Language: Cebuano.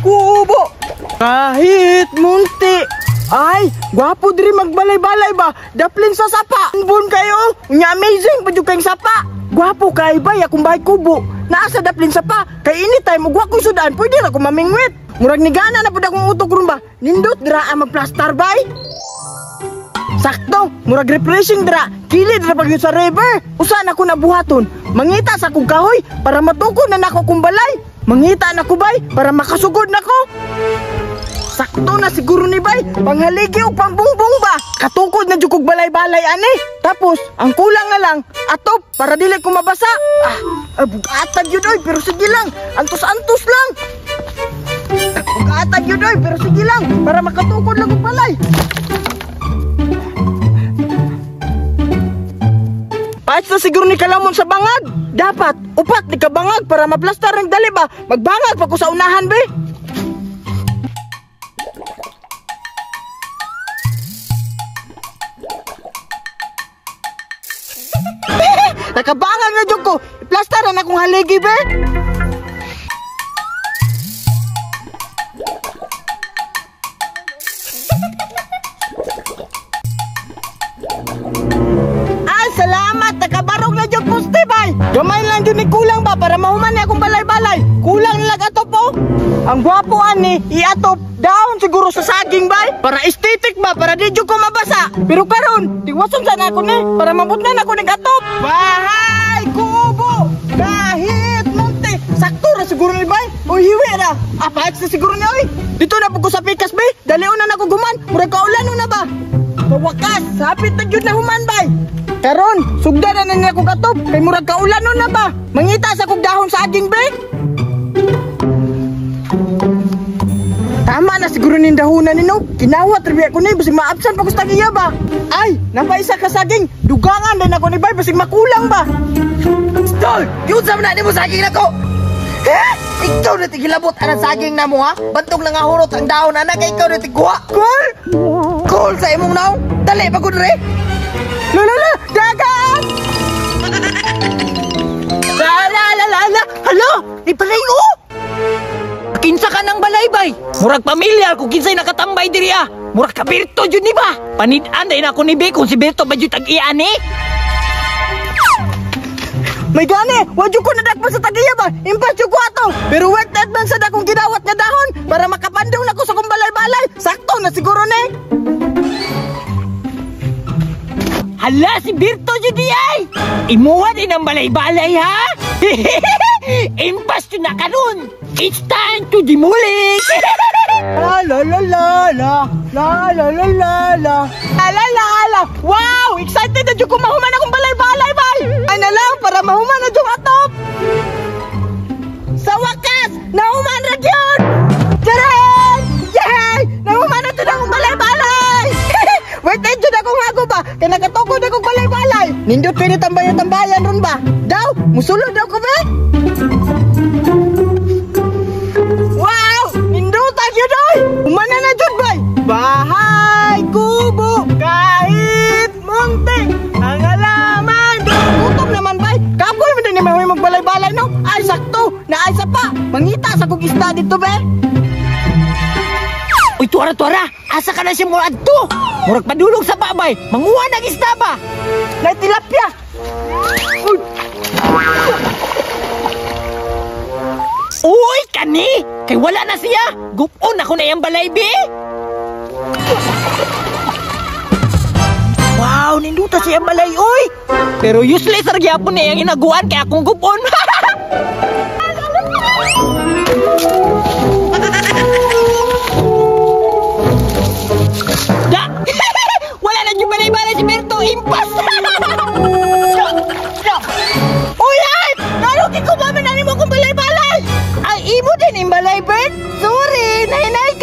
kubo, kahit munti. Ay, gwapo diri magbalay-balay ba? Daplin sa sapa. Bun kayo. Unya amazing pa jud kayong sapa. Gwapo kay bay akong bahay kubo. Naa sa daplin sapa. Kay anytime ug wa koy sudan, pwede ra ko mamingwit. Murag nigana na pud akong utok ron ba. Nindot dira ang magplastar bay. Sakto, murag refreshing dira. Kilid ra pag yun sa river. Usa na ko nabuhaton. Mangita sa akong kahoy para matukod na nako kong balay. Mangita na ko bay para makasugod nako. Sakto na siguro ni bay, panghaligi o pangbungbong ba? Katukod na jud kog balay-balay ani. Tapos, ang kulang na lang, atop para dili ko mabasa. Ah, bugatag yun oy, pero sige lang. Antos-antos lang. Bugatag yun oy, pero sige lang para makatukod lang og balay. Paits na siguro ni kalamon sa bangag. Dapat, upat ni kabangag para maplastar ng dali ba? Magbangag pa ko sa unahan be. Nakabangag na jud ko. Plastar na akong haligi be. Ay, salamat. Nakabarog na jud poste bay. Gamay lang jud ni kulang ba para mahuman ni akong balay-balay. Kulang lang atop po. Ang gwapo ani iatop daon siguro sa saging bay para aesthetic ba para di jud ko mabasa. Pero karon tiwason sana ako ni para mabutnan ako ning atop. Bahay kubo kahit munti. Sakto ra siguro ni bay. Uy hiwi ra. Ah, paits na siguro ni oy. Dito na pud ko sa pikas bay. Dalion na nako guman. Murag kaulan na ba. Sa wakas, hapit na jud na human bay. Karon, sugda na niya kog atop kay murag kaulanon na ba. Mangita sa kog dahon sa aging bay. Tama na siguro ning dahonan ni no. Kinawat ra biya ko ni basig maabsan pa ko sa tagiya ba. Ay, napaisa ka saging. Dugangan din ako ni bay basig makulang ba. Stol, giunsa man na nimo saging nako? Eh, ikaw na tigilabot ang saging namo ha. Bantog lang nga hurot ang dahon ana kay ikaw na tigkuha. Cool. Cool sa imong naong. Dali pa gud re. La la la, dagat! La la la la la. Hala, ni balay oh. Kinsa ka ng balay-bay? Murag pamilyar kung kinsay nakatambay diri ah. Murag ka Berto jud ni ba? Panid-an dahil ako ni Be kung si Berto ba jud tag-ian eh. May gani, wa jud ko nadakpan sa tagiya ba? Impas jud ko ato. Pero worth it man sad akong gidawat nga dahon para makapandong nako sa kong balay-balay. Sakto na siguro ni. Hala, si Berto jud di ay. Imuha din ang balay-balay ha. Impas jud na karon. It's time to demolish. La la la la la la la la la la la la la la. Wow, excited na jud ko mahuman akong balay-balay bay. Ay na lang para mahuman na jud atop. Sa wakas, nahuman ra gyud. Tcharan! Yay! Nahuman na jud akong balay-balay. Wait, it jud akong hago ba? Kay nakatukod akong balay-balay. Nindot kay ni tambayan-tambayan ron ba? Daw, musulod daw ko ba? Wow! Ninduta gyud oy! Humana na jud bay. Bahay kubo kahit munti ang alaman. Gutom naman bay. Kapoy man din ni mahuy magbalay-balay no. Ay sakto, naay sapa. Mangita sa kog isda dito be. Uy, tuara-tuara, asa ka na siya mo adto? Murag padulog sa babay, manguha ng isda ba? Nay tilapia. Uy. Uy, kani! Kay wala na siya! Gupon ako na iyang balay, be! Wow, ninduta siya ang balay, uy! Pero useless ra gyapon na iyang inaguan kay akong gupon. Da! Wala na yung balay-balay si Berto! Impas! Uy, ay! Narugi ko ba man mo akong balay-balay? Ay, imo din yung balay, Bert? Sorry, nahinay